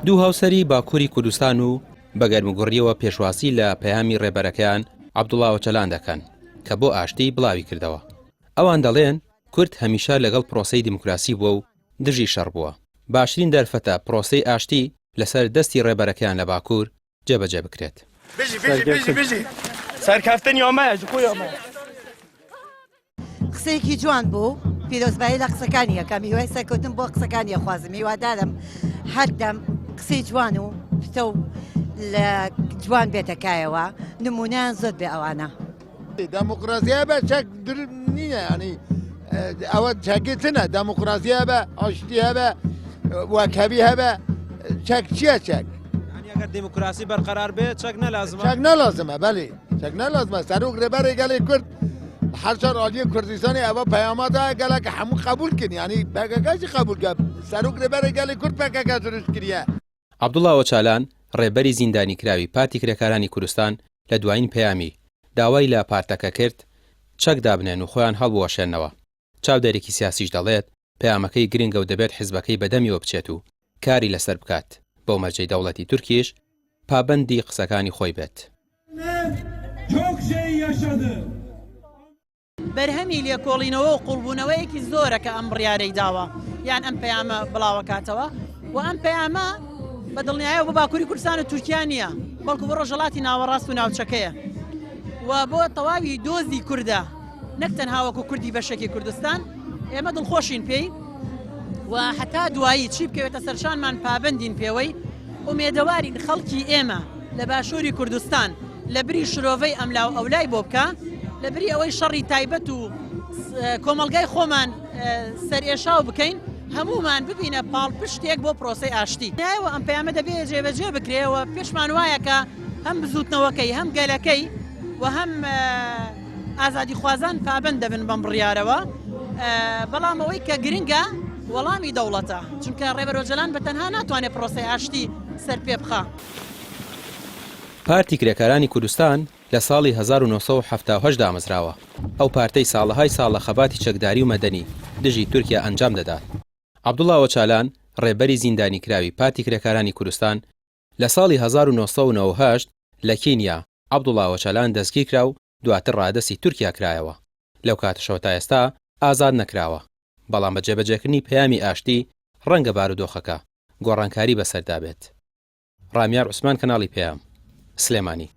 دوو هاوسەری باکووری کوردستان و بە گەرموگوڕییەوە پێشوازی لە پەیامی ڕێبەرەکەیان عەبدوڵا ئۆجەلان دەکەن کە بۆ ئاشتی بڵاوی کردەوە. ئەوان دەڵێن کورد هەمیشە لەگەڵ پرۆسەی دیموکراسی بووە و دژی شەڕ بووە. باشترین دەرفەتە پرۆسەی ئاشتی لەسەر دەستی ڕێبەرەکەیان لە باکوور جێبەجێ بکرێت. قسەیەکی جوان بوو پیرۆزبایی لە قسەکانی ئەکەم هیوای سەرکەوتن بۆ قسەکانی ئەخوازم هیوادارم هەردەم قسەی جوان و پتە و لە جوان بێتە کایەوە نمونەیان زۆر بێ ئەوانە. دموکراسیە بە چەک در نییە ینی ئەوە چەکی تنە دموکراسیە بە ئاشتی هەبە وەکەبی هەبە چەک چییە چەک ئەگەر دیموکراسی بەرقەرار بێ چەک نەلازمە چەک نەلازمە بەلی چەک نەلازمە سەرۆک رێبەری گەلی کورد هەر چار عالیە کوردستانی ئەوە پەیامادا گەلەکە هەموو قبول کن ینی پەکەکەشی قبول کە سەرۆک رێبەری گەلی کورد پەکەکە دروست کریە. عەبدوڵا ئۆچالان، ڕێبەری زیندانیکراوی پارتی کرێکارانی کوردستان لە دوایین پەیامی، داوای لە پارتەکە کرد چەک دابنێن و خۆیان هەڵبوەشێننەوە. چاودێرێکی سیاسیش دەڵێت، پەیامەکەی گرنگە و دەبێت حزبەکەی بەدەمیەوە بچێت و کاری لەسەر بکات، بەو مەرجەی دەوڵەتی تورکیش پابەندی قسەکانی خۆی بێت. بەرهەمی لێکۆڵینەوە و قوڵبوونەوەیەکی زۆرە کە ئەم بڕیارەی داوە یان ئەم پەیامە بڵاوەکاتەوە و ئەم پەیامە بە دڵنیایەوە بۆ باکووری کوردستان و تورکیا نییە بەڵکو بۆ ڕۆژهەڵاتی ناوەڕاست و ناوچەکەیە و بۆ تەواوی دۆزی کوردە نەک تەنها وەکو کوردی بەشێکی کوردستان ئێمە دڵخۆشین پێی و هەتا دوایی چی بکەوێتە سەرشانمان پابندین پێوەی ئومێدەوارین خەڵکی ئێمە لە باشووری کوردستان لە بری شرۆڤەی ئەملاو ئەولای بۆ بکا، لە بری ئەوەی شەڕی تایبەت و کۆمەڵگای خۆمان سەرئێشاو بکەین، هەموومان ببینە پاڵپشتێک بۆ پرۆسەی ئاشتی. نایەوە ئەم پەیامە دەبێ جێبەجێ بکرێ و پێشمان وایە کە هەم بزووتنەوەکەی، هەم گەلەکەی و هەم ئازادیخوازان پابەند دەبن بەم بڕیارەوە. بەڵام ئەوەی کە گرنگە وەڵامی دەوڵەتە، چونکە ڕێبەر ئۆجەلان بە تەنها ناتوانێ پرۆسەی ئاشتی سەرپێ بخا. پارتی کرێکارانی کوردستان لە ساڵی 1970 دامەزراوە، ئەو پارتەی ساڵەهای ساڵە خەباتی چەکداری و مەدەنی دژی تورکیا ئەنجام دەدات. عەبدوڵا ئۆچالان، ڕێبەری زیندانیکراوی پارتی کرێکارانی کوردستان، لە ساڵی 1998 لە کینیا، عەبدوڵا ئۆچالان دەستگیرکرا و دواتر ڕادەستی تورکیا کرایەوە. لەو کاتەشەوە تا ئێستا ئازاد نەکراوە. بەڵام بە جێبەجێکردنی پەیامی ئاشتی ڕەنگە بارودۆخەکە گۆڕانکاری بەسەردا بێت. ڕامیار عوسمان کەناڵی پەیام، سلێمانی.